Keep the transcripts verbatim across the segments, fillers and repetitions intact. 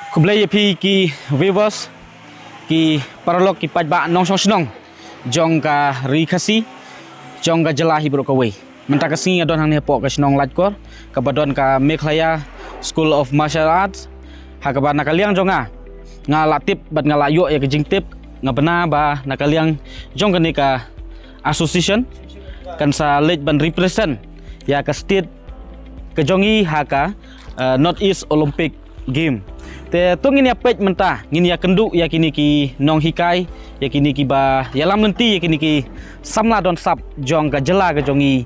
Khublei ïa phi ki viewers, ki paralok, ki paidbah nongshong shnong jong ka Ri Khasi, jong ka jylla hi baroh kawei. Mynta ka sngi nga don hangne hapoh ka shnong Laitkor, kaba don ka Meghalaya School of Martial Arts, ha kaba na ka liang jong nga, nga la tip bad nga la ïoh ïa ka jingtip, nga bna ba na ka liang jong kane ka association kan sa leit ban represent ïa ka state ka jong i ha ka, eh, North East Olympic Game. Te to ngin ïa peit mynta, ngin ïa kynduh ïa kine ki nonghikai, ïa kine kiba ïalam lynti, ïa kine ki samla don sap jong ka jylla ka jong i,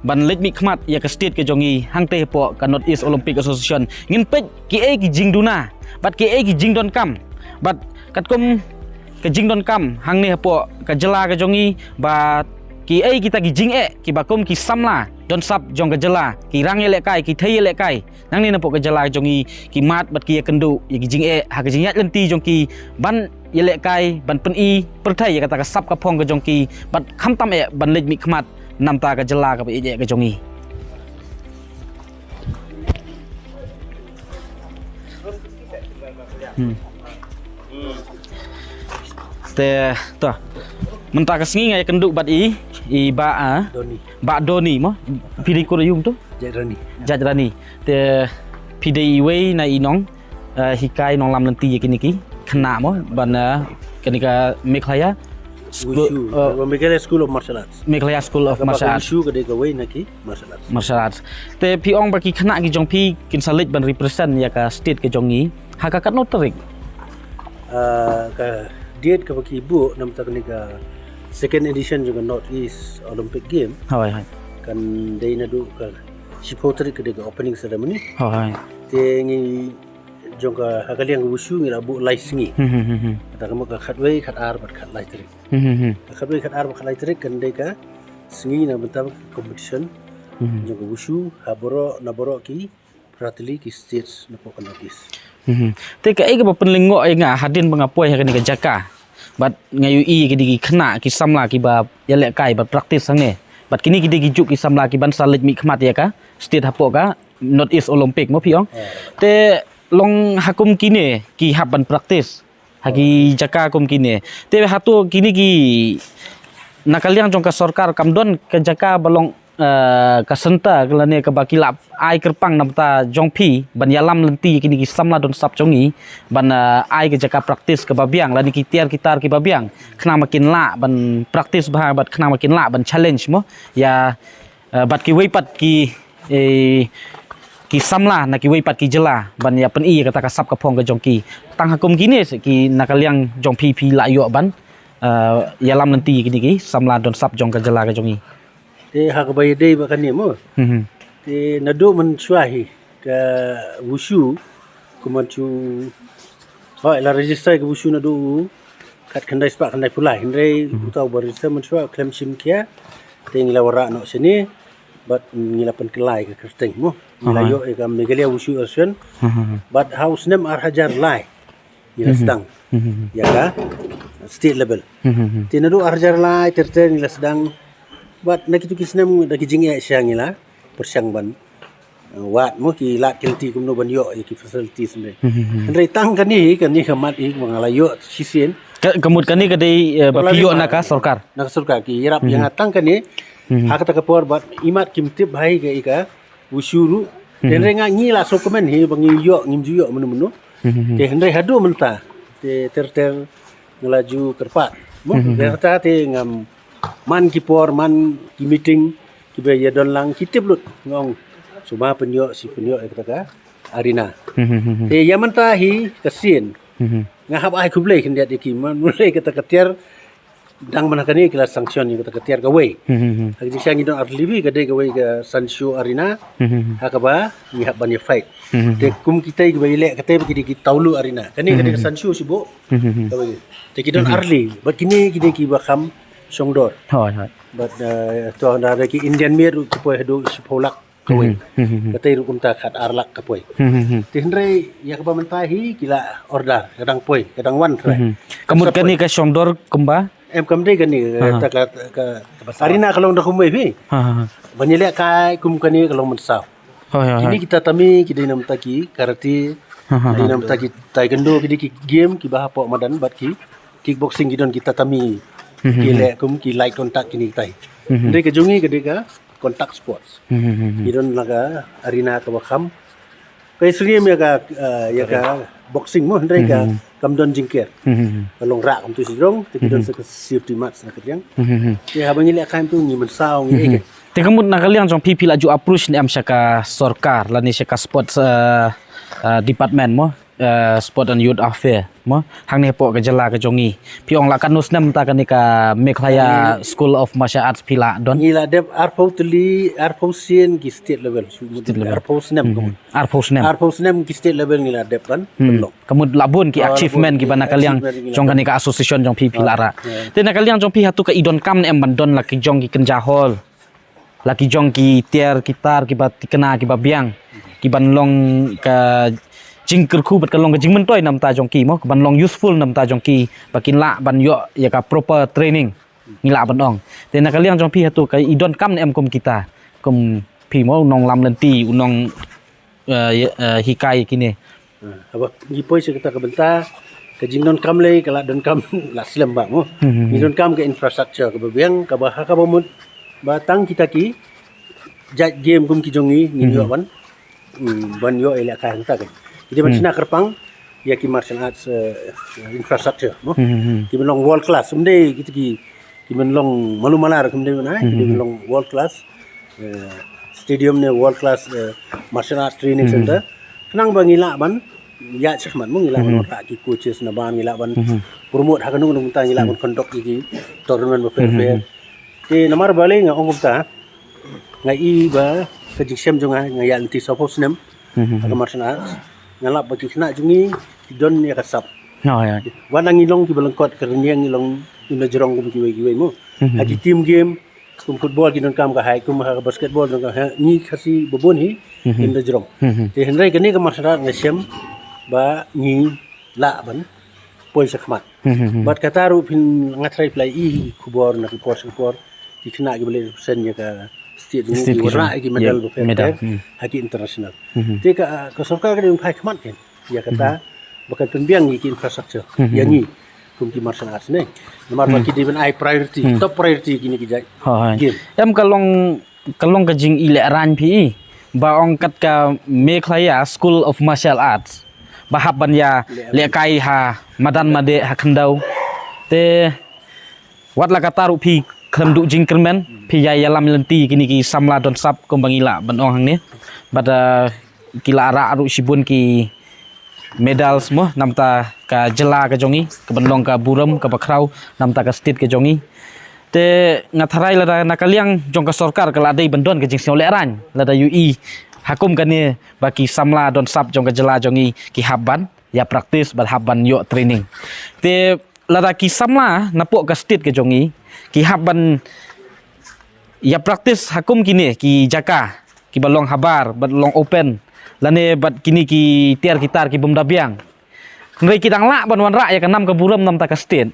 ban leit mihkhmat ïa ka state ka jong i hangtei hapoh ka North East Olympic Association. Ngin peit kiei ki jingduna bad kiei ki jingdonkam, bad katkum ka jingdonkam hangne hapoh ka jylla ka jong i, bad kiei kita ki jingeh kiba kum ki samla don sap jong ka jylla ki rang ïalehkai, ki thei ïalehkai nangne napoh ka jylla jong i, ki mad bad ki ïakynduh ïa ki jingeh ha ka jingïaid lynti jong ki, ban ïalehkai, ban pyni pyrthei ïa kata ka sap ka phong ka jong ki, bad khamtam eh ban leit mihkhmat namta ka jylla kaba ïeit eh ka jong i. Hmm. Te to, mynta ka sngi nga ïakynduh bad i, i Bah, ah, Doni. Bah Doni mo. Phi dei kur aïu to? Jaitrani. Jaitrani. Te phi dei iwei na i nong, eh, hikai, nonglam lynti ïa kine ki khynnah mo, ban, eh, kane ka Meghalaya School, Wushu, eh, Meghalaya School of Martial Arts. Meghalaya School of Martial Arts. Wushu ka dei kawei na ki martial arts. Martial arts. Te phi ong ba ki khynnah ki jong phi kin sa leit ban represent ïa ka state ka jong i ha ka katno tarik? Ah, ka date kaba ki buh namta kane ka second edition jong ka North East Olympic Game. Hoi, hoi. Kan dei naduh ka shiphew tarik ka dei ka opening ceremony. Hoi, hoi. Te ngi jong ka ha ka liang ka wushu ngi la buh lai sngi. Hmm, hmm, hmm, hmm. Kata ka mut ka khatwei, khatar bad khatlai tarik. Hmm, hmm, hmm. Ka khatwei, khatar bad khatlai tarik kan dei ka sngi na bynta ka competition. Hmm. Jong ka wushu ha baroh na baroh ki pratili ki states napoh ka North East. Hmm. Te kaei kaba pynlyngngoh ïa nga hadien ba nga poi ha kane ka jaka bad nga ïohi kine ki khynnah ki samla kiba ïalehkai bad practice hangne. Bad kine ki dei ki juk ki samla kiban sa leit mihkhmat ïa ka state hapoh ka North East Olympic mo phi ong. Eh. Te long ha kum kine ki hap ban practice ha ki jaka kum kine. Te hato kine ki na ka liang jong ka sorkar kam don ka jaka ba long, eh, ka center lane kaba ki lah ai kyrpang namta jong phi ban ïalam lynti kine ki samla don sap jong i ban, eh, ai ka jaka practice kaba biang lane ki tiar ki tar kiba biang khnang ba kin lah ban practice bha bad khnang ba kin lah ban challenge mo ïa, eh, bad kiwei pat ki, eh, ki samla na kiwei pat ki jylla ban ïa pyni ïa kata ka sap ka phong ka jong ki. Tang ha kum kine ki na ka liang jong phi phi lah ïoh ban, eh, ïalam lynti kine ki samla don sap jong ka jylla ka jong i. Te ha kaba ïadei bad kane mo. Hmm. Te naduh mynshuwa hi ka wushu kumba shu, hoi, la register ka wushu naduh khatkhyndai spah khyndaiphew lai, hynrei, hmm, uta uba register mynshuwa khlem shim khia. Te ngi la wanrah noh shane bad ngi la pynkylla ïa ka kyrteng mo. Ngi la, aha, ïoh ïa ka Meghalaya Wushu Association. Hmm. Bad ha u snem ar hajar lai ngi la, mhm, sdang, mhm, ïa ka state level. Mhm. Te naduh ar hajar lai ter ter ngi la sdang. Bad na kitu ki snem da ki jingeh sha ngi la pyrshang ban, eh, wad mo ki lad ki lynti kumno ban ïoh ïa ki facilities ne. Mhm. Hynrei tang kane, kane ka mat hi ba nga la ïoh shisien. Ka, ka mut kane ka dei, eh, ba phi ïoh na ka sorkar. Na ka sorkar ki ïarap ïa nga tang kane. Mhm. Ha kata ka por bad imat kim tip bha ïa ka, ïa ka wushu ruh. Mhm. Hynrei nga ngi la sngewkmen hi ba ngi ïoh, ngim ju ïoh mynno mynno. Mhm. Te hynrei haduh mynta te ter ter nga la ju kyrpad mo. Mhm. Te hata te ngam, man ki por, man ki meeting kiba ïa don lang ki tip lut nga ong sngewbha pynïoh, shi pynïoh ïa kata ka arena. Mhm. Te ïa mynta hi ka sien. Mhm. Nga hap ai khublei khyndiat ïa ki man, mula kata ka tiar dang mynta kane ki la sanction ïa kata ka tiar kawei. Hmm, hmm, hmm. Ha ka jingshisha ngi don ar tylli bha, ka dei kawei ka Sansho Arena. Hmm, hmm, hmm. Ha kaba ngi hap ban ïa fight. Hmm, hmm, hmm. Te kum kita kiba ïaleh kata ba ki dei ki Taolu Arena. Kane ka dei ka Sansho shibun. Hmm, hmm, hmm. Kawei. Te ki don ar tylli. Bad kine ki dei kiba kham shongdor. Hooid, hooid. Bad, eh, to haba ki Indian made ruh ki poi haduh shiphew lak. Kawei. Hmm, hmm, hmm, hmm. Kata ruh kumta khatar lak ka poi. Hmm, hmm, hmm. Te hynrei ïa kaba mynta hi ki la order, ka dang poi, ka dang wan trai. Hmm, hmm. Ka mut kane ka shongdor kumba? Em, kam dei kane, ha, ha, ka, ka, ka arena ka long da kumwei phi. Ha, ha, ha. Ban ïalehkai kum kane ka long mynsaw. Hooid, hooid, hooid. Kine ki tatami ki dei na bynta ki karate, Ha, ha, ha. Ina mynta ki taekwondo ki dei ki game kiba hapoh madan bad ki kickboxing ki don ki tatami. Ki leh kum ki light contact kine ki tai. Hynrei ka jong ngi ka dei ka contact sports. Ki don la ka arena kaba kham. Ka syriem ïa ka, eh, ïa ka boxing mo, hynrei ka kam don jingker. Ka long rah kumtu shajrong, te ki don sa ka safety mats na ka liang. Te haba ngi leh ka kumtu ngi mynsaw ngi ïeit. Te ka mut na ka liang jong phi, phi la ju approach ne em sha ka sorkar lane sha ka sports, eh, eh, department mo, eh, sport and youth affair mo, hangne hapoh ka jylla ka jong ngi? Phi ong la katno snem mynta kane ka Meghalaya School of Martial Arts phi la don? Ngi la dep arphew tylli, arphew sien ki state level. State level. Arphew snem ka mut. Arphew snem. Arphew snem ki state level ngi la dep ban pynlong. Ka mut la bun ki achievement kiba na ka liang jong kane ka association jong phi phi la rah. Te na ka liang jong phi hato ka i donkam ne em ban don la ki jong ki kynja hall, la ki jong ki tiar ki tar kiba thikna kiba biang, kiban long ka jingkyrkhu bad ka long ka jingmyntoi na bynta jong ki mo, kiban long useful na bynta jong ki ba kin lah ban ïoh ïa ka proper training. Ngi lah ban ong. Te na ka liang jong phi hato ka i donkam ne em kum kita, kum phi mo u nonglam lynti, u nong, eh, eh, hikai kine. Haba ngi poi sha kata ka bynta, ka jingdonkam lei ka la donkam la slem bha mo. Ngi donkam ka infrastructure kaba biang, kaba ha kaba mut ba tang kita ki jait game kum ki jong ngi ngin ïoh ban, ban ïoh ïa lehkai hangta ka. Ki dei ban shna kyrpang ïa ki martial arts, eh, infrastructure mo. Ki ban long world class, ym dei kita ki, ki ban long malu malar, ym dei ban ai, ki dei ban long world class. Eh, stadium ne world class, eh, martial arts training center. Khnang ba ngi lah ban ïa shakhmat mo, ngi lah ban wanrah ki coaches na ban, ngi lah ban promote ha kano kano ka bynta, ngi lah ban conduct ïa ki tournament bapher bapher. Te namar balei nga ong kumta, nga i ba ka jingshem jong nga, nga ïaid lynti sawphew snem ha ka martial arts. Nga lap ba ki khynnah jong ngi ki don ïa ka sap. Wat la ngi long kiba lyngkot ka rynïeng, ngi long im da jrong kum kiwei kiwei mo. Ha ki team game, kum football ki donkam ka height, kum ha ka basketball donkam, ha ngi Khasi babun hi im da jrong. Te hynrei kane ka martial art nga shem ba ngi lah ban poi shakhmat. Bad kata ruh phin, nga tharai phi la i khubor na ki por sha ki por, ki khynnah kiba leh represent ïa ka state, ki wanrah ïa ki medal bapher bapher ha ki international. Te ka, ka sorkar ka dei ban phai khmat kan ïa kata ba kan pynbiang ïa ki infrastructure ïa ngi kum ki martial arts ne. Namar ba ki dei ban ai priority, top priority kine ki jait game. Em ka long, ka long ka jingïalehrain phi ba ong kat ka Meghalaya School of Martial Arts ba hap ban ïalehkai ha madan made ha khyndew. Te wat la kata ruh phi khlem duh jingkyrmen, phi ïa ïalam lynti kine ki samla don sap kumba ngi lah ban ong hangne. Bad, eh, ki la rah ruh shibun ki medals mo na bynta ka jylla ka jong ngi, kaban long ka burom kaba khraw na bynta ka state ka jong ngi. Te nga tharai lada na ka liang jong ka sorkar ka la dei ban don ka jingsngew lehraiñ, lada ïohi ha kum kane ba ki samla don sap jong ka jylla jong ngi ki hap ban ïa practice bad hap ban ïoh training. Te lada ki samla napoh ka state ka jong ngi ki hap ban ïa practice ha kum kine ki jaka kiba long habar bad long open, lane bad kine ki tiar ki tar ki bym da biang. Hynrei ki dang lah ban wanrah ïa ka nam ka burom na bynta ka state.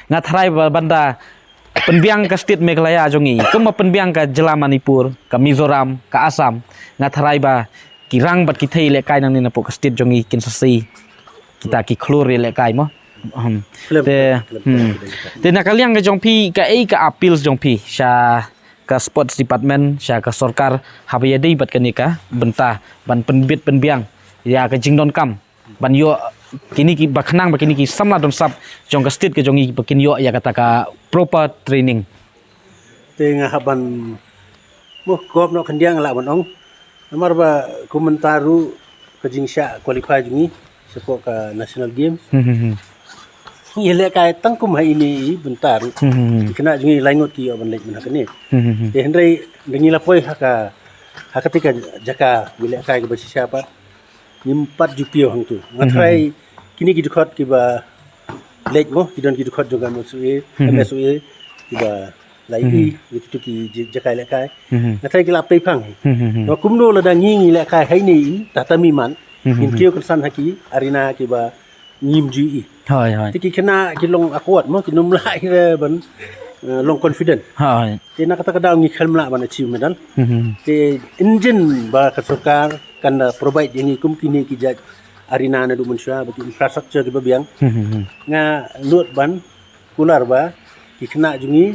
Nga tharai ba ban da pynbiang ka state Meghalaya jong ngi, kumba pynbiang ka jylla Manipur, ka Mizoram, ka Assam, nga tharai ba ki rang bad ki thei lehkai nangne napoh ka state jong ngi kin sa sei kita ki khlur ïalehkai mo. Te, te na ka liang ka jong phi, kaei ka appeal jong phi sha ka sports department, sha ka sorkar, haba ïadei bad kane ka bynta ban pynbit pynbiang ïa ka jingdonkam ban ïoh kine ki, ba khnang ba kine ki samla don sap jong ka state ka jong ngi ba kin ïoh ïa kata ka proper training. Te nga hap ban, mo, kop noh khyndiat nga lah ban ong. Namar ba kum mynta ruh ka jingshah qualify jong ngi shapoh ka National Games. Ngi lehkai tang kum ha ine i bynta ruh. Ki khynnah jong ngi lai ngut ki ïoh ban leit mynta kane. Te hynrei da ngi la poi ha ka, ha kata ka jaka ngi lehkai kaba shisha pat, ngim pat ju kiew hangtu. Nga tharai kine ki dkhot kiba leit mo, ki don ki dkhot jong ka M S O A, M S O A kiba la i ïa kitu ki jaka lehkai. Nga tharai ki la pei phang hi. Ba kumno lada ngi ngi lehkai ha ine i, tata mi man ngin kiew kynsan ha ki arena kiba ngim ju i. Te ki khynnah ki long awkward mo, kin ym lah hi re ban, eh, long confident. Te na kata ka daw ngi khlem lah ban achieve medal. Te injin ba ka sorkar kan da provide ïa ngi kum kine ki jait arena naduh mynshuwa, ba ki infrastructure kiba biang. Hmm, hmm, hmm. Nga nud ban kular ba ki khynnah jong ngi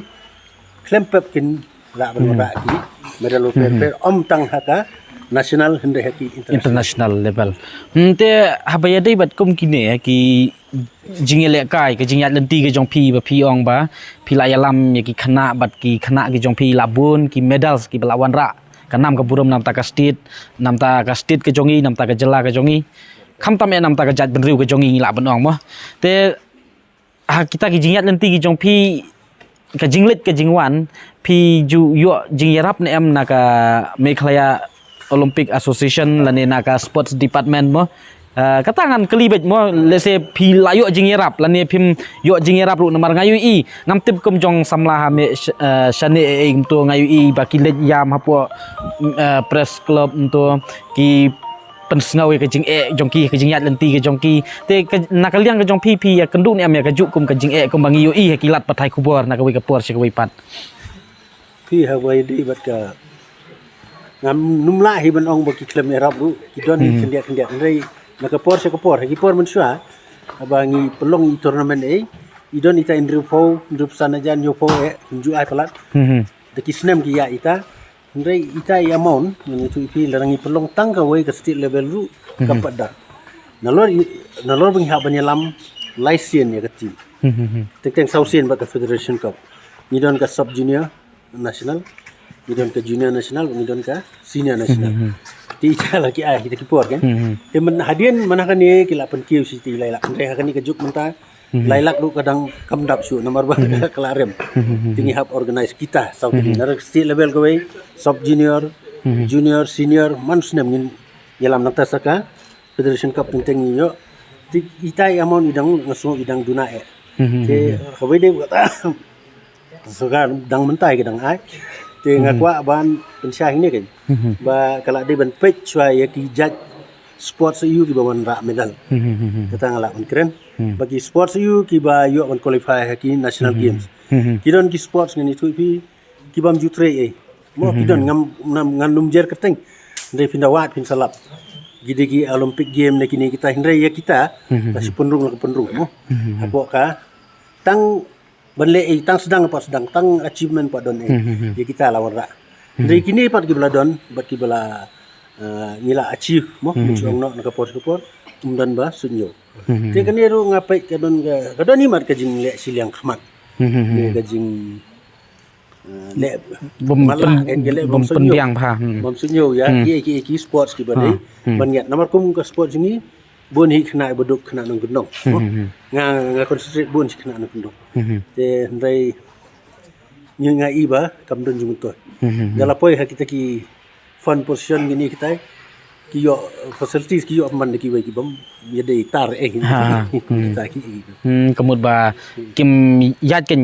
khlem pep kin lah ban Hmm. wanrah ki medal, Hmm. welfare, ym tang ha ka national hynrei ha ki international. International level. Hmm, te haba ïadei bad kum kine ki jingïalehkai, ka jingïaid lynti ka jong phi, ba phi ong ba phi la ïalam ïa ki khynnah bad ki khynnah ki jong phi la bun ki medals kiba la wanrah ka nam ka burom namta ka state, namta ka state ka jong ngi, namta ka jylla ka jong ngi. Khamtam eh namta ka jaitbynriew ka jong ngi, ngi lah ban ong mo. Te ha kita ki jingïaid lynti ki jong phi, ka jingleit ka jingwan, phi ju ïoh jingïarap ne em na ka Meghalaya Olympic Association lane na ka sports department mo? Ah, kata ngan kylli beit mo, lehse phi la ïoh jingïarap lane phim ïoh jingïarap ruh, namar nga ïohi ngam tip kum jong samla ha mih sh-, ah, shane eh, kumto nga ïohi ba ki leit ïam hapoh, ah, press club kumto, ki pynsngew ïa ka jingeh jong ki, ka jingïaid lynti ka jong ki. Te ka, na ka liang ka jong phi, phi ïakynduh ne em ïa kajuh kum ka jingeh kumba ngi ïohi ha ki lad pathai khubor na kawei ka por sha kawei pat? Phi, haba ïadei bad ka, ngam, ngam lah hi ban ong ba ki khlem ïarap ruh, ki don hi Hmm. khyndiat khyndiat. Hynrei na ka por sha ka por, ha ki por mynshuwa, haba ngi pynlong ïa i tournament eh, i don ita hynriewphew, hynriewphew san hajar, hynñiewphew eh, hynñiew ai palat. Hmm. Da ki snem ki ïa ita, hynrei ita i amount, ngan ïathuh ïa phi, lada ngi pynlong tang kawei ka state level ruh, kam Hmm. pat da. Nalor i, nalor ba ngi hap ban ïalam lai sien ïa ka team. Hmm, hmm, hmm. Teng teng saw sien bad ka Federation Cup. Ngi don ka sub junior national, ngi don ka junior national, ngi don ka senior national. Hmm, hmm, hmm. Te ita la ki ai kita ki por kan. Hmm, hmm. Te myn hadien mynta kane ki la pynkiew shi te lai lak. Hynrei ha kane ka juk mynta Hmm. lai lak ruh ka dang kam dap shuh namar ba Hmm. ka la rem. Hmm, hmm, hmm. Te ngi hap organize kita saw Hmm. na state level kawei, sub junior, Hmm. junior, senior, man snem ngin ïalam nangta sa ka Federation Cup teng teng ngi ïoh. Te ita i amount i dang, nga sngew i dang duna eh. Hmm, hmm, Te hmm. kawei de kata, so ka dang mynta ki dang ai. Te nga Hmm. kwah ban pynshai hangne kan. Hmm. Ba ka la dei ban peit shuwa ïa ki jait sports aiu kiba wanrah medal. Hmm, hmm, hmm, hmm. Kata nga lah ban kren. Hmm. Ba ki sports aiu kiba ïoh ban qualify ha ki national Hmm, hmm, games. Hmm, hmm. Ki don ki sports ngan ïathuh ïa phi, kibym ju trei eh. Mo, ki Hmm, don hmm. ngam, ngam, ngan ym jer kyrteng. Hynrei phin da wad phin sa lap. Ki dei ki Olympic game ne kine kita, hynrei ïa kita Hmm, hmm, la shu hmm. pynrung la ka pynrung mo. Hmm, hmm, hmm. Hapoh ka tang ban leh ei, tang sdang pat sdang, tang achievement pat don ei. Hmm, hmm, hmm. Ïa kita la wanrah. Hmm. Hynrei kine pat kiba la don bad kiba la, eh, ngi la achieve mo, Hmm, ngi hmm, shu hmm. ong noh na ka por sha ka por, ym don ba suidñiew. Hmm, hmm, Te hmm. kane ruh nga peit ka don ka, ka don hi mat ka jingleh shiliang khmat. Hmm, hmm, hmm. Ne ka jing, eh, leh Bym, mala, bym, eh, ka leh bym bym suidñiew. pynbiang bha. Hmm. Bym suidñiew ïa Hmm. ki, ki, ki sports kiba Ha. dei Hmm. ban ngiat. Namar kum ka sports jong ngi bun hi khynnah ba duk, khynnah nongkyndong. Hmm, hmm, hmm. Nga, nga concentrate bun shi khynnah nongkyndong. Hmm, hmm. Te hynrei ngi, nga i ba kam don jingmyntoi. Hmm, hmm, hmm. Nga la poi ha kita ki fund position kine kita ki ïoh facilities ki ïoh man da kiwei kibym ïadei tar eh. Ha, ha. Hmm. Kita ki. Hmm, ka mut ba kim ïaid kan,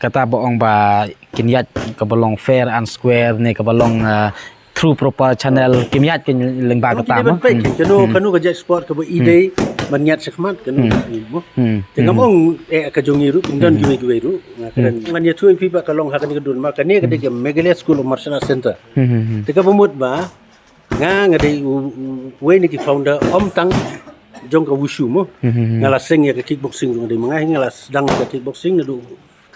kata ba ong ba kin ïaid kaba long fair and square ne kaba long, ah, through proper channel, kim ïaid kan lyngba Kano kata ki dei mo. ban peit, Hmm. kano, Hmm. kano ka jait sport kaba i Hmm. dei ban ïaid shakhmat, kano Hmm. ka i mo. Hmm. Te ngam Hmm. ong eh ka jong ngi ruh, kim don Hmm. kiwei kiwei ruh. Nga Hmm. kren. Ngan ïathuh ïa phi ba ka long ha kane ka dun ma, kane ka dei ka Meghalaya School of Martial Arts Center. Hmm, hmm, hmm. Te kaba mut ba nga, nga dei u, u, uwei na ki founder, ym tang jong ka wushu mo. Hmm, hmm, hmm. Nga la seng ïa ka kickboxing ruh, nga dei ma nga, nga la sdang ïa ka kickboxing naduh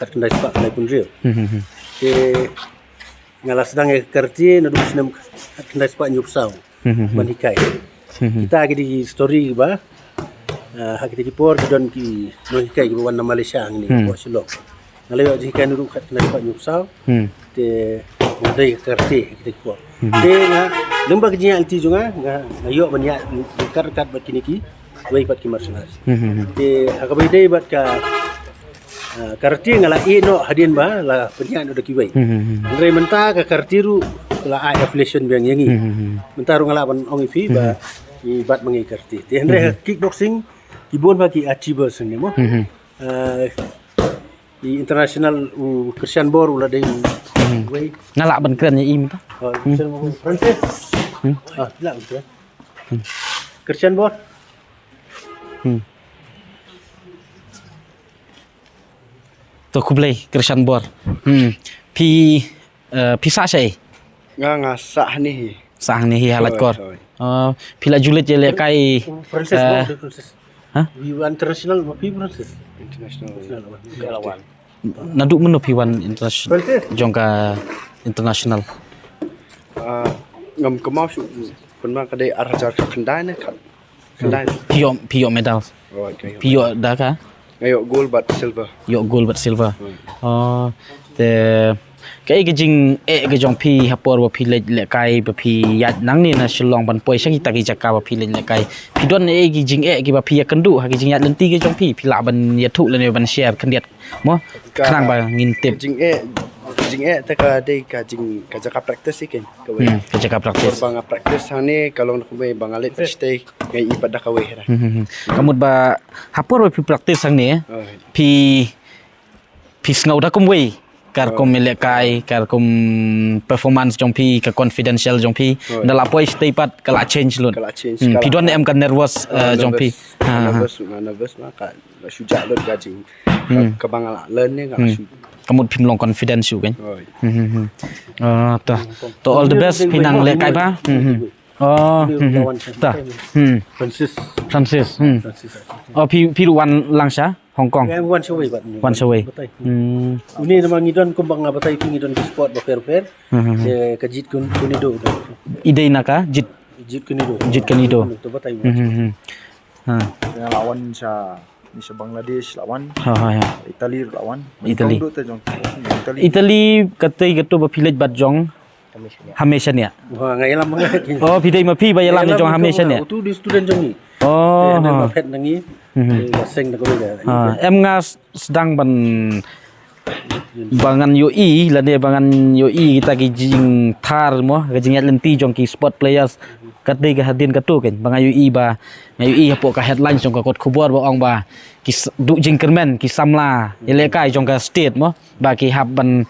khatkhyndai spah khyndai phew hynriew. Hmm, hmm, hmm. Te nga la sdang ïa ka karate naduh snem khatkhyndai spah hynñiewphew saw. Hmm, hmm, hmm. Ban hikai. Hmm, hmm. Kita ki dei ki story ba, ah, ha kita ki por ki don ki nonghikai kiba wan na Malaysia hangne, Hmm. hapoh Shillong. Nga la ïoh jinghikai naduh khatkhyndai spah hynñiewphew saw. Hmm. Te nga dei karate ha kita ki por. Hmm. Te nga, lyngba ka jingïaid lynti jong nga, nga, nga ïoh ban ïaid ryngkat ryngkat bad kine kiwei pat ki martial arts. Hmm, hmm, hmm. Te ha kaba ïadei bad ka, ah, karate nga la ïeh noh hadien ba la pynïaid noh da kiwei. Hmm, hmm, hmm. Hynrei mynta ka karate ruh la ai affiliation biang ïa ngi. Hmm, hmm, hmm. Mynta ruh nga lah ban ong ïa phi ba Hmm. ngi bat ma ngi karate. Te hynrei Hmm. kickboxing ki bun ba ki achievers ne mo. Hmm, hmm. Ah, i international u Christian Bor u la dei u Hmm. wei. Nga lah ban kren ïa i mynta. Oh, Hmm. Christian Bor. Francis. Hmm. Ah, lah ban kren. Hmm. Christian Bor. Hmm. To khublei Christian Bor. Hmm. Phi, eh, phi sah shaei? Nga, nga sah hangne hi. Sah hangne hi ha Laitkor. Hooid, hooid. Ah, phi la ju leit ïalehkai, Francis, eh, no, Francis. Ha? Phi wan international, ma phi Francis? International. International. Naduh mynno phi wan international? Francis. Jong ka international. Ah, ngam kynmaw shuh, pynban ka dei ar hajar khyndai ne khat. Khyndai. Phi ïoh, phi ïoh medal. Right, ka ïoh. Phi ïoh da ka? Nga ïoh gold bad silver. Ïoh gold bad silver. Hmm. Oh, te kaei ka jingeh ka jong phi ha por ba phi leit lehkai ba phi ïaid nangne na Shillong ban poi sha kita ki jaka ba phi leit lehkai? Phi don ei ki jingeh kiba phi ïakynduh ha ki jingïaid lynti ka jong phi? Phi lah ban ïathuh lane ban share khyndiat mo? Ka khnang ba ngin tip. Jingeh, jingeh te ka dei ka jing, ka jaka practice hi kein, kawei. Hmm, ka jaka practice. Por ba nga practice hangne ka long da kumwei, ba nga leit pat shatei nga ïohi pat da kawei hera. Hmm, hmm, hmm. Ka mut ba ha por ba phi practice hangne, oh, phi, phi sngew da kumwei, ka rukom, oh, ïalehkai, ka rukom performance jong phi, ka confidential jong phi. Oh. Nda la poi shatei pat ka la change lut. Ka la change. Hmm, ka phi la don em ka nervous, eh, ah, jong phi? Nervous. Ha, ha. Nervous, nga nervous ma ka la shu jah lut ka jing. Hmm. Ka, kaba nga la learn ne nga la, hmm, shu. Ka mut phim long confident shuh kein. Oi. Hmm, hmm, hmm. Ah, ta. To all the best, phi nang lehkai ba. Hmm, hmm. Oh, hmm, hmm. Ta. Hmm. Francis. Francis. Hmm. Francis. Oh, phi, phi ruh wan lang sha Hong Kong? Nga wan shawei pat. Wan shawei. Batai. Hmm. Une namar ngi don kumba nga batai phi, ngi don ki sport bapher bapher. Hmm, hmm, hmm. Te ka Jeet Kune Do. I dei na ka Jeet, Jeet Kune Do. Jeet Kune Do. To batai. Hmm, hmm, hmm. Ha. Nga la wan sha, ni sha Bangladesh la wan. Ha, ha, ha. Italy la wan. Italy. Jong Italy. Italy katei kato ba phi leit bad jong Hamesh Sania. Wah, nga ïalam nga. Oh, phi dei ma phi ba ïalam jong Hamesh Sania. Utu dei student jong ngi. Oh. Eh, ha. Phet na ngi. Hmm. Eh, la seng da ka bida. Ha, em nga s-, sdang ban, ba ngan ïohi lane ba ngan ïohi kita ki jingthar mo, ka jingïaid lynti jong ki sport players. Kat dei ka hadien kato kein ba nga ïohi, ba nga ïohi hapoh ka headline jong ka kot khubor ba ong ba ki s-, duh jingkyrmen ki samla ïalehkai jong ka state mo, ba ki hap ban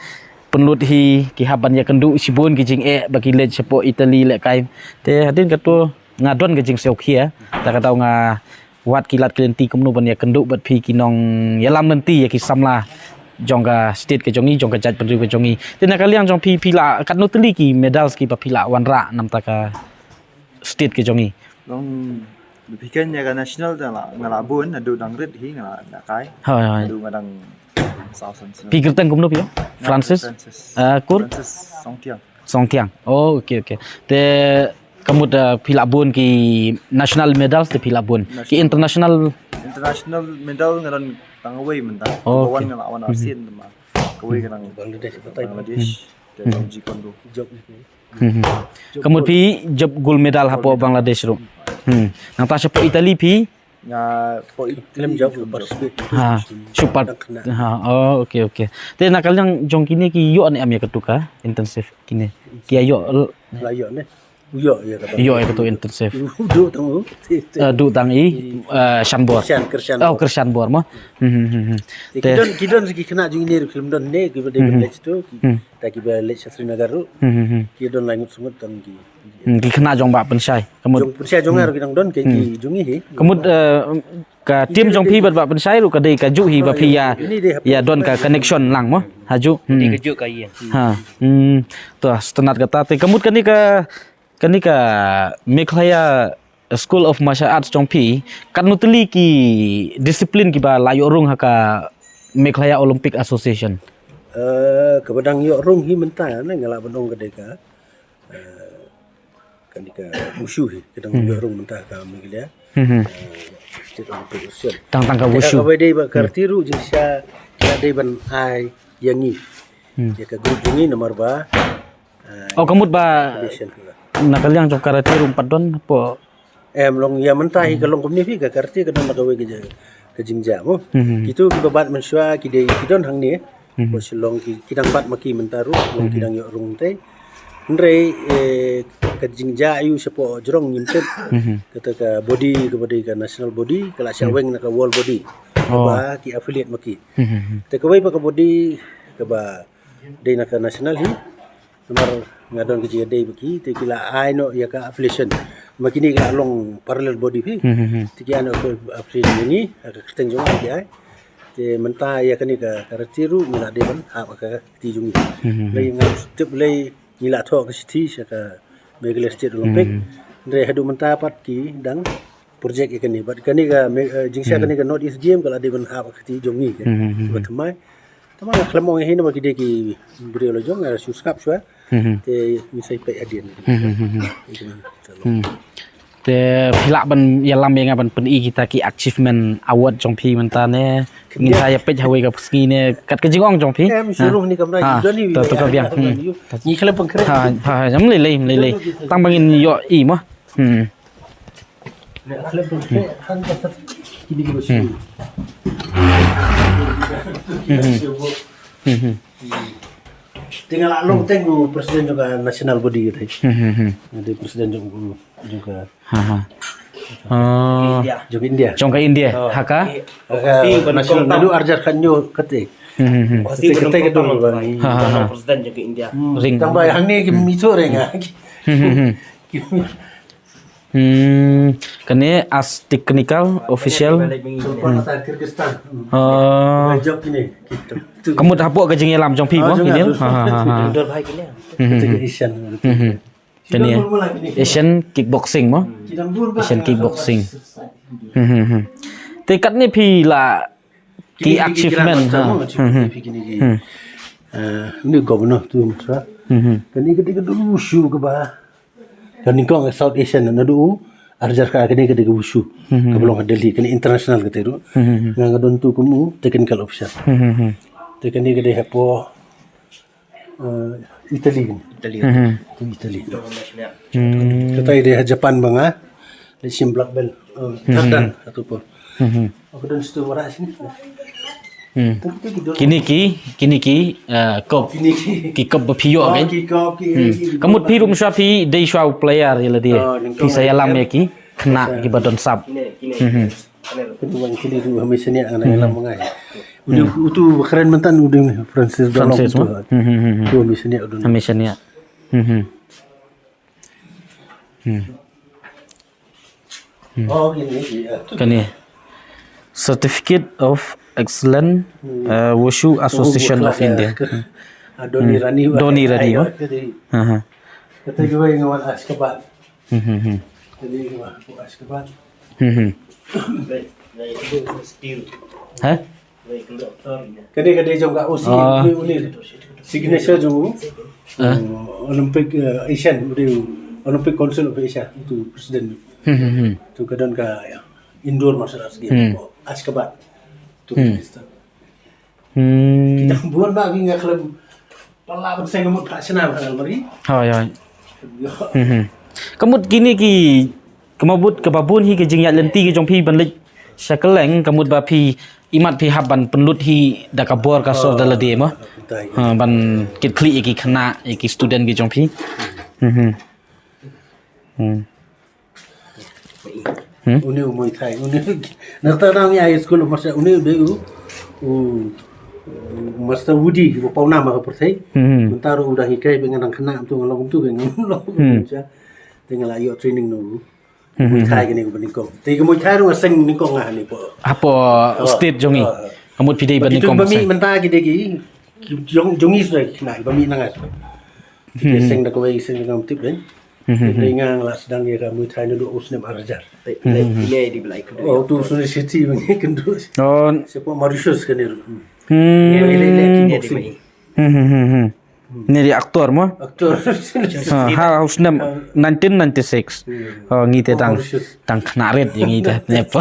pynlut hi, ki hap ban ïakynduh shibun ki jingeh ba ki leit shapoh Italy lehkai. Te hadien kato nga don ka jingsngewkhia, ta ka daw nga wad ki lad ki lynti kumno ban ïakynduh bad phi ki nongïalam lynti ïa ki samla jong ka state ka jong ngi, jong ka jaitbynriew ka jong ngi. Te na ka liang jong phi, phi la katno tylli ki medals kiba phi la wanrah namar ka state ka jong ngi? Long, phi khein ïa ka national te la, nga la bun, naduh dang rit hi nga la, la kai. Hoi, hoi. Naduh nga dang saw san snem. Phi kyrteng kumno phi? Nga Francis? Francis. Ah, kur? Francis Songthiang. Songthiang. Oh, okay, okay. Te ka mut, ah, phi la bun ki national medals te phi la bun. National. Ki international? International medal nga don tang kawei mynta. Oh, okay. Ka wan nga la wan, mhm, Asian te ma. Kawei ka dang Bangladesh, Bangladesh. Hmm. Te dang Jeet Kune Do. Hmm, hmm. Ka mut phi jop gold medal hapoh Bangladesh ruh. Hmm. Nangta shapoh Italy phi? Nga hapoh Italy. Khlem jop, participate. Ha, shu part. Ha, oh, okay, okay. Te na ka liang jong kine ki ïoh ne em ïa katu ka intensive kine? Ki ïoh l- La ïoh ne. Ïoh ïa katu. Ïoh ïa katu intensive. Duh tang u. Ah, duh tang i, ah, Shanbor. Kyrshan, Kyrshan. Oh, Kyrshan Bor mo. Hmm, hmm, hmm, hmm. Te ki don, ki don ki khynnah jong ine ruh khlem don ne kiba dei ban leit tu. Hmm. Ta kiba leit sha Srinagar ruh. Hmm, hmm, hmm. Ki don lai ngut sngut tang ki. Hmm, ki khynnah jong Bah Pynshai. Ka mut jong Pynshai jong nga ruh ki dang don ki, hmm, ki jong ngi hi. Ka mut, eh, ka team jong phi bad Bah Pynshai ruh ka dei kajuh hi ba phi ïa, ïa don ka connection lang mo. Hajuh. Hmm. Dei kajuh ka ïa. Ha. Hmm. To, sngewtynnat kata te ka mut kane ka, kane ka Meghalaya School of Martial Arts jong phi, katno tylli ki discipline kiba la ïoh rung ha ka Meghalaya Olympic Association? Eh, kaba dang ïoh rung hi mynta ne nga lah ban ong ka dei ka, eh, kane ka wushu hi, ka dang ïoh rung mynta ha ka Meghalaya. Hmm. Eh, State Olympic Association. Tang, tang ka wushu. Kaba dei ba karate ruh jingshisha ki la dei ban ai ïa ngi. Hmm. Ïa ka group jong ngi namar ba, eh, oh, ka mut ba na ka liang jong karate ruh pat don hapoh Em, long ïa mynta hi ka long kumne phi, ka karate ka don la kawei ka jing-, ka jingjia mo. Hmm. Kitu kiba bat mynshuwa ki dei ki don hangne. Hmm. Ko Shillong ki, ki dang bat ma ki mynta ruh, long ki dang ïoh rung te. Hynrei, eh, ka jingjia ïa u shapoh jrong ngim tip. Hmm. Kata ka body, kaba dei ka national body, ka la shah weng na ka world body. Oh. Kaba ki affiliate ma ki. Hmm. Te kawei pat ka body kaba dei na ka national hi. Namar nga don ka jingïadei bad ki, te ki la ai noh ïa ka affiliation. Ma kine ki la long parallel body phi. Hmm, hmm, hmm. Te ki ai noh ka affiliation ïa ngi, ha ka kyrteng jong nga ki ai. Te mynta ïa kane ka, ka karate ruh ngi la dei ban hap ha ka kti jong ngi. Hmm, hmm, hmm. Lei nga tip lei ngi la thoh ka shithi sha ka Meghalaya State Olympic. Hmm. Hynrei haduh mynta pat ki dang project ïa kane. Bad kane ka me-, eh, jingshah kane ka North East Game ka la dei ban hap ha ka kti jong ngi ka. Hmm, hmm, hmm, hmm. Bad thymmai. Thymmai nga khlem ong hi namar ki dei ki briew la jong, nga shu sngap shuwa. Hmm, hmm. Te ngi sa ïa peit hadien. Hmm, hmm, hmm, hmm. Hmm. Te phi lah ban ïalam ïa nga ban pyni kita ki achievement award jong phi mynta ne. Ngin sa ïa peit ha kawei ka sngi ne kat ka jingong jong phi. Em, shurum ni kamra, ha, yu don ni to, to ka biang. Hmm. Ngi khlem pang khreh. Ha, ha, ha, jam lei lei, lei lei. Tang ba ngin ïohi mo. Hmm. Ne khlem pang khreh, han ka sat kini ki. Hmm. Hmm, hmm. Hmm, hmm. Te nga la long teng u president jong ka national body ka te. Hmm, hmm, hmm. Nga dei president jong u, jong ka. Ha, ha. Ah. India. Jong India. Jong ka India. Oh. Ha ka? Ha ka national, naduh arjar khat nyo kate. Hmm, hmm, hmm. Kate, kate ka dong ba. Ha, ha, ha. President jong ka India. Hmm. Ring. Tang ba hangne ki miso re nga. Hmm, hmm, hmm. Hmm, kane as technical official. Kyrgyzstan. Ah. Job kine. Ka mut hapoh ka jingïalam jong phi mo, kine? Ha, ha, ha, ha. Hmm, hmm, hmm. Asian. Hmm, hmm. Kane Asian kickboxing mo? Asian kickboxing. Hmm, hmm, hmm. Te katne phi la ki achievement, ha. Hmm, hmm. Hmm. Eh, ni governor tu, mitra. Hmm, hmm. Kane ka dei ka dulu shu ka ba. Ka nyngkong South Asian naduh arjar khat kane ka dei ka wushu. Hmm, hmm. Ka ba long ha Delhi, kane international kate ruh. Hmm, hmm, hmm. Nga nga don tu kum u technical officer. Hmm, hmm, hmm. Te kane ka dei hapoh, eh, Italy kane. Italy. Hmm, hmm. Tu Italy. Hmm. Kata i dei ha Japan ba nga leit shim black belt. Eh, hmm, third dan, hmm, satu por. Hmm, hmm. Aku don situ marah sini. Hmm. Kine ki, kine ki, eh, kop. Kine ki. Ki kop ba phi ïoh, oh, kan? Ki kop, ki, hmm, ki, ki. Ka mut phi ruh mynshuwa phi dei shuwa u player ïa lade. Oh, phi sa ïalam ïa ki khynnah ki ba don sap. Kine, kine. Hmm, hmm. Kine wan kine ruh hynmen shaniah nga ïalam ma nga. Hmm. Utu ba kren mynta utu Francis Dalong. Francis, utu. Hmm, hmm, hmm, hmm. Utu hynmen shaniah utu. Hynmen shaniah. Hmm, hmm. Hmm. Hmm. Oh, kine, kine. Kane. Certificate of Excellence, hmm, uh, Wushu Association of India. Hmm. Ah, Doni, hmm, Rani, Doni Rani, ayo, oh. Kata, aha, kata juga yang awal Ashgabat. Hmm, hmm, hmm. Jadi, wah, Ashgabat. Hmm, hmm. Baik, baik, itu still. Hah? Kane ka dei jong ka O C, ah, uni, uni. Signature jong u. Ah. Uh, Olympic, uh, Asian, u dei u Olympic Council of Asia, utu president. Hmm, hmm, hmm. Tu ka don ka, ya, indoor martial arts game, hmm, Ashgabat. Tu, hmm, minister. Hmm. Kita buan ba ngi nga khlem pala ban seng mut phah shna ba ngal mari. Hoi, hoi. Yo. Hmm, hmm. Ka mut kine ki Ka mut kaba bun hi ka jingïaid lynti ka jong phi ban leit sha kylleng, ka mut ba phi imat phi hap ban pynlut hi da ka bor ka sor da lade mo. Ha, ban kit khlieh ïa ki khynnah, ïa ki student ki jong phi. Hmm, hmm. Hmm. Hmm? Uni u Muay Thai, uni u, nangta nang ïa high school master, uni u dei u, u, u master Woody, u pawnam ha ka pyrthei. Hmm. Mynta ruh u dang hikai, ba nga dang khynnah, mynta nga long kumtu, ba nga long kumtu. Hmm. Te nga la ïoh training na u. Hmm, hmm, hmm. Muay Thai kine ba nyngkong. Te ka Muay Thai ruh nga seng nyngkong nga hangne po. Hapoh, oh, state jong ngi. Oh. Ka mut phi dei ba nyngkong ba seng. Mynta ki dei ki, ki jong, jong ngi shuwa ki khynnah, ba mih na nga shuwa. Hmm. Ki seng da kawei, seng da kawei tip dei. Hmm, hmm, hmm. Te nga la sdang ïa ka Muay Thai naduh u snem ar hajar. Hmm, hmm, hmm. Oh, tu shuwa siti ba ngi kynduh. Oh. Shapoh Mauritius kane ruh. Hmm. Hmm. Ïa, ïa, ïa, ïa, kine dei ba ngi. Hmm, hmm, hmm, hmm. Ni dei actor mo? Actor. Ha, ha u snem nineteen ninety-six. Hmm. Oh, ngi te dang, dang khynnah rit ïa ngi te. Nep.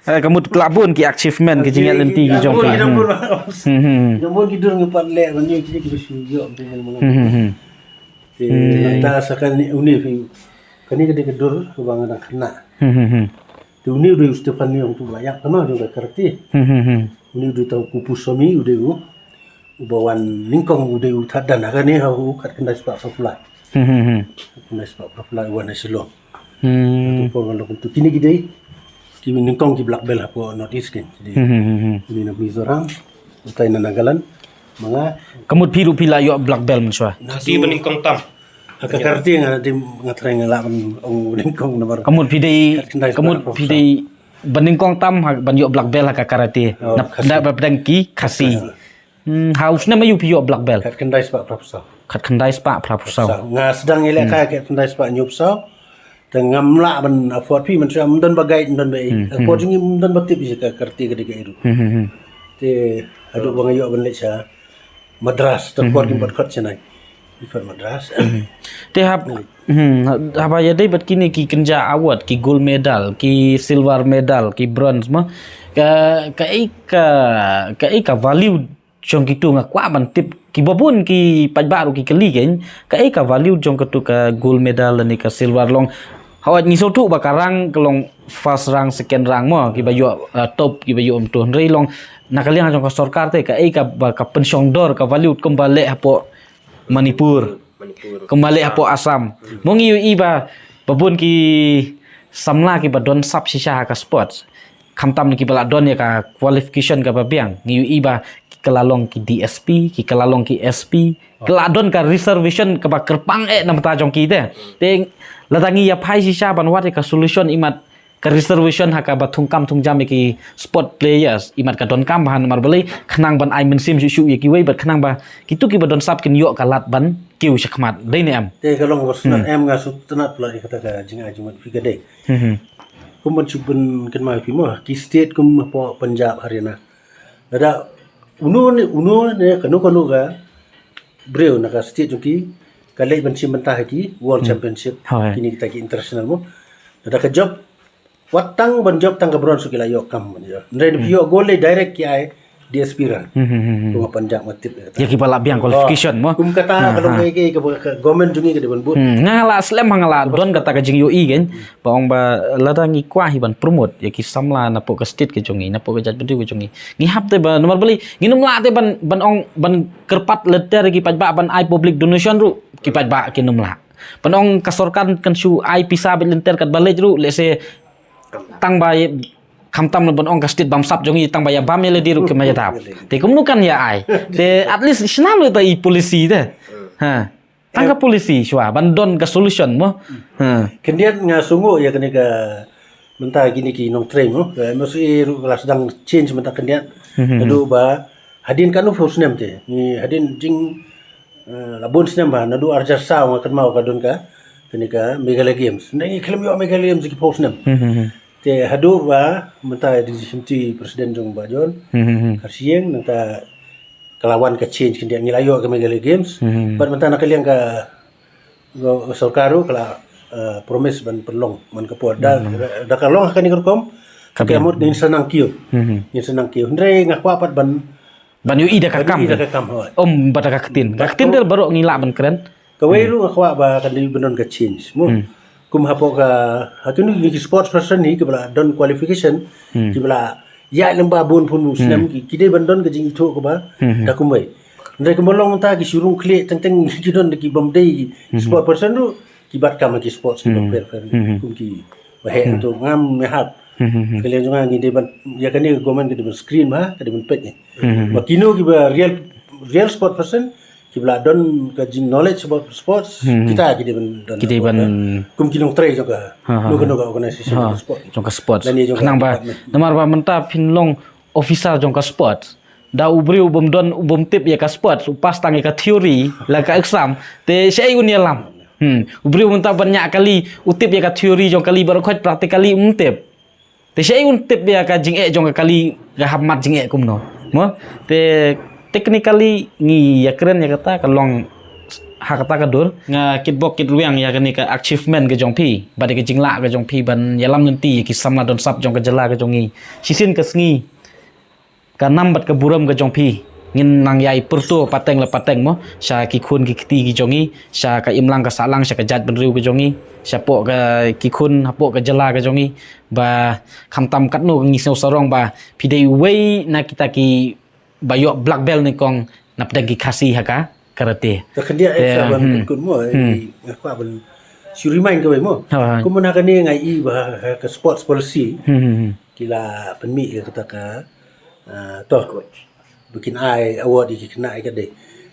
Eh, ka mut la bun ki achievement ki jingïaid lynti ki jong phi. Hmm. Hmm, hmm. Jong bun ki dur ngi pat leh ban ïoh ki, ki shu ïoh. Hmm, hmm, hmm. Te, hmm, ta sa kane uni phi. Kane ka dei ka dur kaba nga dang khynnah. Hmm, hmm, hmm. Te uni u dei u Stephen Leong tu ba ïap kano jong ka karate. Hmm, hmm, hmm. Uni u dei tang u Kupu Somi u dei u. Uba wan nyngkong u dei u thad dan ha kane ha u khatkhyndai spah phraphew lai. Hmm, hmm, hmm. Khatkhyndai spah phraphew lai u wan ha Shillong. Hmm. Tu por ngan lok tu kine ki dei. Ki nyngkong ki black belt hapoh North East kin. Ki dei. Hmm, hmm, hmm, hmm. Uni na Mizoram, utai na Nagaland. Ma nga. Ka mut phi ruh phi la ïoh black belt mynshuwa. Khasi ba nyngkong tam. Ha ka karate nga dei nga try nga lah ban ong nyngkong namar. Ka mut phi dei, khatkhyndai spah phraphew lai. Ka mut phi dei ba nyngkong tam ha, ban ïoh black belt ha ka karate. Oh, na, Khasi. Na ba pdeng ki Khasi. Khasi. Hmm, ha u snem aïu phi ïoh black belt? Khatkhyndai spah phraphew saw. Khatkhyndai spah phraphew saw. Nga sdang ïalehkai, hmm, khatkhyndai spah hynñiewphew saw. Te ngam lah ban afford phi, man sha ym don ba guide, ym don ba ei. Hmm, hmm. Afford jong ngi ym don ba tip ïa ka karate ka dei ka ei ruh. Hmm, hmm, hmm. Te haduh ba nga ïoh ban leit sha Madras, te Hmm, afford hmm. kim pat khot Chennai. Ki khot Madras. Hmm. Te hap, Hmm. hmm, haba ïadei bad kine ki kynja award, ki gold medal, ki silver medal, ki bronze mo. Ka, ka ei ka, ka ei ka value jong kitu nga kwah ban tip, kiba bun ki paidbah ruh ki kylli kein, ka ei ka value jong katu ka gold medal lane ka silver long. Hawai ngi sngewthuh ba ka rank ka long first rank, second rank mo, kiba ïoh, uh, top, kiba ïoh mynta, hynrei long na ka liang jong ka sorkar te, ka ei kaba ka pynshong dor ka value kumba leh hapoh Manipur. Manipur. Kumba leh hapoh Assam. Hmm. Mo ngi ïohi ba, ba bun ki samla kiba don sap shisha ha ka sports. Khamtam kiba la don ïa ka qualification kaba biang. Ngi ïohi ba ki la long ki D S P, ki la long ki S P. Ki la don ka reservation kaba kyrpang eh na bynta jong ki te. Te lada ngi ïa phai shisha ban wad ïa ka solution imat ka reservation ha kaba thungkam thungjam ïa ki sport players, imat ka donkam bha namar balei, khnang ban ai mynsiem shuh shuh ïa kiwei bad khnang ba kitu kiba don sap kin ïoh ka lad ban kiew shakhmat. Dei ne em? Te ka long ba sngewtynnat Hmm. em, nga sngewtynnat palat ïa kata ka jingai jingmut phi ka dei. Hmm, hmm. Kum ban shu pynkynmaw ïa phi mo, ki state kum hapoh Punjab, Haryana. Lada uno ne, uno ne, kano kano ka briew na ka state jong ki ka leit ban shim bynta ha ki World Hmm. Championship. Hooid. Kine kita ki international mo. Lada ka jop, wat tang ban jop tang ka bronze ki la ïoh kam ban ïoh. Hynrei Hmm. phi ïoh gold lei direct ki ai D S P rank. Hmm, hmm, hmm, hmm. Kum ha Punjab nga tip ïa kata. Ïa kiba la biang Oh. qualification mo. Kum kata Ha, ka long ha. ka, ka, ka government jong ngi ka dei ban bud. Hmm, nga la slem ha nga la Kaba don kata ka jingïohi kein. Ba ong ba lada ngi kwah hi ban promote ïa ki samla napoh ka state ka jong ngi, napoh ka jaitbynriew ka jong ngi. Ngi hap te ba namar balei, ngin ym lah te ban, ban ong ban kyrpad lynter ïa ki paidbah ban ai public donation ruh, ki paidbah kin ym lah. Ban ong ka sorkar kan shu ai pisa beit lynter katba leit ruh, lehse tang ba ïa, khamtam ban ong ka state bamsap jong ngi tang ba ïa bam ïa lade ruh kim ïa dap. Te kumno kan ïa ai. Te at least shna lut ta i policy te. Ha. Tang ka Em. policy shuwa ban don ka solution mo. Ha. Khyndiat nga sngew ïa kane ka mynta kine ki nongtrei mo. Ka M S A ruh ka la sdang change mynta khyndiat. Hmm, hmm, hmm. Naduh ba hadien katno phew snem te. Ngi hadien jing, eh, la bun snem ba naduh ar hajar saw nga kynmaw ka don ka kane ka Meghalaya Games. Ngi khlem ïoh Meghalaya Games ki phew snem. Hmm, hmm, hmm. Te haduh ba mynta i Deputy President jong Bah John Hmm, hmm, hmm. Kharshiing, nangta ka la wan ka change khyndiat ngi la ïoh ka Meghalaya Games. Hmm. Bad mynta na ka liang ka, ka sorkar ruh ka la, eh, promise ban pynlong man ka por. Da, Hmm. da ka long ha kane ka rukom, Ka ka biang. mut ngin sa nang kiew. Hmm. Ngin sa nang kiew. Hynrei nga kwah pat ban Ban ïohi da ka ban kam. ïohi da ka kam, hooid. Ym bad da ka ktien. Ka Bad ktien tu te baroh ngi lah ban kren. Kawei Hmm. ruh nga kwah ba kan dei ban don ka change. Mo. Hmm. Kum hapoh ka, ha kine ki sports person hi kiba la don qualification, Hmm. kiba la ïaid lem ba bun pun Hmm. snem ki, ki dei ban don ka jingithuh kaba Hmm. da kumwei. Hynrei kumba long mynta ki shu rung khlieh teng teng ki don ki bym dei Hmm. sport person ruh ki bat kam ki sports kiba Hmm. pher pher Hmm. kum ki ba heh Hmm. tu ngam ïahap. Hmm. Hmm. Ka liang jong nga ngi dei ban ïa kane ka government ka dei ban screen ba, ka dei ban peit ni. Hmm. Ba kino kiba real, real sport person, kiba la don ka jing knowledge about sports, Hmm. kita ki dei ban don Ki dei ban kum ki nongtrei jong ka, Ha, ha, no ka, ha. no ka organization Ha, jong ka sport. jong ka sports. Lane jong ka Khnang ba, department. namar ba mynta phin long officer jong ka sports. Da u briew u bym don, u bym tip ïa ka sports, u pass tang ïa ka theory, la ka exam. Te shaei un ïalam. Hmm. U briew mynta ban ñiah kali, u tip ïa ka theory jong kali, baroh khoit practically um tip. Te shaei un tip ïa ka jingeh jong ka kali, ka hap mad jingeh kumno. Mo? Te technically ngi ïakren ïa kata ka long ha kata ka dur. Nga kitbok kitrwiang ïa kane ka achievement ka jong phi, bad ïa ka jinglah ka jong phi ban ïalam lynti ïa ki samla don sap jong ka jylla ka jong ngi. Shisien ka sngi ka nam bad ka burom ka jong phi ngin nang ïai pyrto pateng la pateng mo, sha ki khun ki kti ki jong ngi, sha ka imlang ka sahlang, sha ka jaitbynriew ka jong ngi, shapoh ka ki khun hapoh ka jylla ka jong ngi, ba khamtam katno ngi sngew sarong ba phi dei uwei na kita kiba ïoh black belt nyngkong na pdeng ki Khasi ha ka karate. Te khyndiat eh, Te, sa ban hmm. pynkut mo, eh, Hmm. nga kwah ban shu remind kawei mo. Ha, ha. Kum mynta kane nga i ba ha, ha ka sports policy, Hmm, hmm, hmm. ki la pynmih ïa kata ka, ah, to. Ba kin ai award ïa ki khynnah ïa ka dei.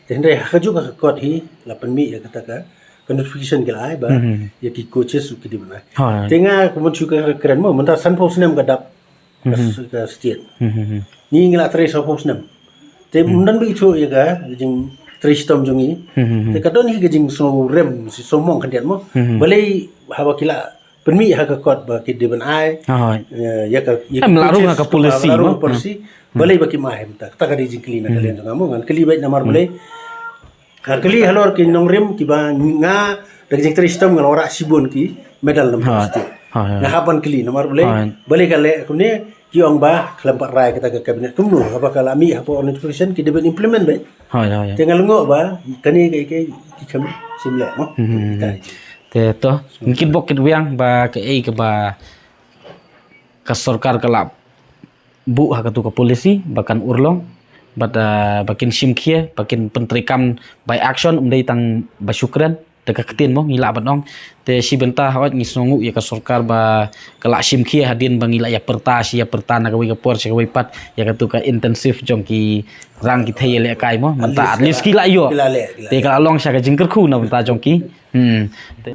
Te hynrei ha kajuh ka kot hi la pynmih ïa kata ka, ka notification ki la ai ba Hmm, hmm. ïa ki coaches ki dei ban ai. Ha, ha. Te nga kum ban shu kren mo, mynta sanphew snem ka dap ka Mhm. s-, ka state. Mhm, mhm. Ngi ngi la trei sawphew snem. Te Mhm. ym don ba ithuh ïa ka jingshitom jong ngi. Mhm, mhm. Te ka don hi ka jingsngewrem, sngewmong khyndiat mo. Mhm. Balei haba ki la pynmih ha ka kot ba ki dei ban ai. Hooid. Ïa ka, ïa ka, em la rung ha ka policy, la rung ha ka policy. Balei ba kim ai mynta? Kata ka dei jingkylli na ka liang jong nga mo, ngan kylli beit namar balei. Nga kylli halor ki nongrim kiba nga da ka jingtrei shitom nga la wanrah shibun ki medal namar state. Nga hap ban kylli namar balei. Balei ka leh kumne, ki ong ba khlem pat rai kata ka cabinet kumno, haba ka la mih hapoh notification ki dei ban implement beit. Te nga lyngngoh ba kane ka, ka, ki kham shim leh mo. Te to, ngi kitbok kitwiang ba kaei kaba ka sorkar ka la buh ha katu ka policy ba kan urlong, bad, ah, ba kin shim khia, ba kin pyntreikam by action, ym dei tang ba shu kren da ka ktien mo, ngi lah ban ong. Te shi bynta hooid ngi sngewnguh ïa ka sorkar ba ka la shim khia hadien ba ngi la ïa pyrta shi ïa pyrta na kawei ka por sha kawei pat ïa katu ka intensive jong ki rang ki thei ïalehkai mo, mynta at least ki la ïoh. Te ka la long sha ka jingkyrkhu na bynta jong ki. Hmm. Te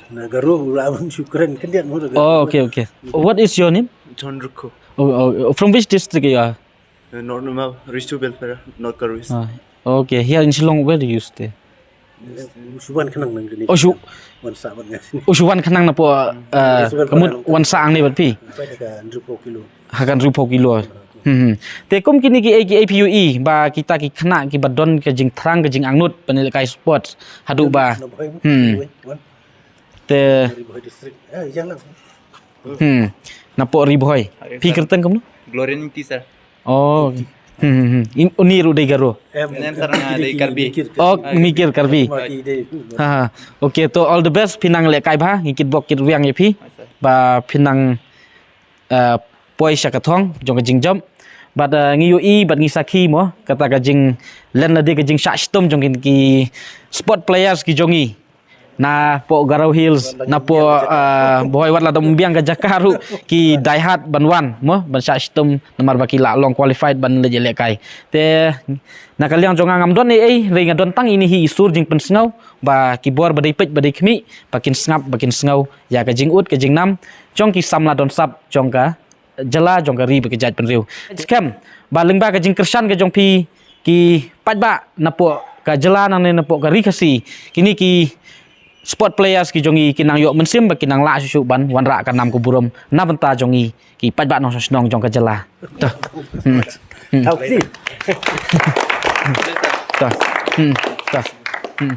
na Garo u la ban shu kren khyndiat mo. Oh, okay, okay. What is your name? John Rukho. Oh, oh, from which district you are? Uh, North Numa, Ristu Belpara, North Karwis. Ah, okay. Here in Shillong, where do you stay? Shu wan khnang nang kini. Oh, shu. Wan sa wan ngas. Oh, shu wan khnang na po, uh, kamut wan sa ang ni bad phi. Pai da ka hynriewphew kilo. Ha ka hynriewphew kilo. Hmm. Te kum kini ki A P U E ba kita ki khynnah kiba don ka jingthrang ka jingangnud ban ïalehkai sport haduh ba. Hmm. Te. Hmm. Napoh Ri Bhoi. Phi kyrteng kumno? Gloria Ningti, sir. Oh. Hmm, hmm, hmm. Uni ruh dei Garo. Em, em, sir, nga dei Karbi. Oh, Mikir Karbi. Ha, ha. Okay, to all the best, phin nang lehkai bha, ngi kitbok kitwiang ïa phi. Ba phin nang, eh, poi sha ka thong jong ka jingjop. Bad, eh, ngi ïohi bad ngi sakhi mo, kata ka jinglen lade ka jingshah shitom jong ki, ki sport players ki jong ngi. Napoh Garo Hills, napoh, ah, Bhoi, wat la dang biang ka jaka ruh ki die hard ban wan mo, ban shah shitom namar ba ki la long qualified ban leit ïalehkai. Te na ka liang jong nga ngam don ei ei, hynrei nga don tang ine hi i sur jingpynsngew ba ki bor ba dei peit ba dei khmih ba kin sngap ba kin sngew ïa ka jingud ka jingnam jong ki samla don sap jong ka jylla jong ka ri bad ka jaitbynriew. Skhem ba lyngba ka jingkyrshan ka jong phi ki paidbah napoh ka jylla nangne napoh ka ri Khasi, kine ki sport players ki jong ngi kin nang ïoh mynsiem bad kin nang lah shuh shuh ban wanrah ka nam ka burom na bynta jong ngi ki paidbah nongshong shnong jong ka jylla. To. Hmm. Hmm. To. Hmm. To. Hmm.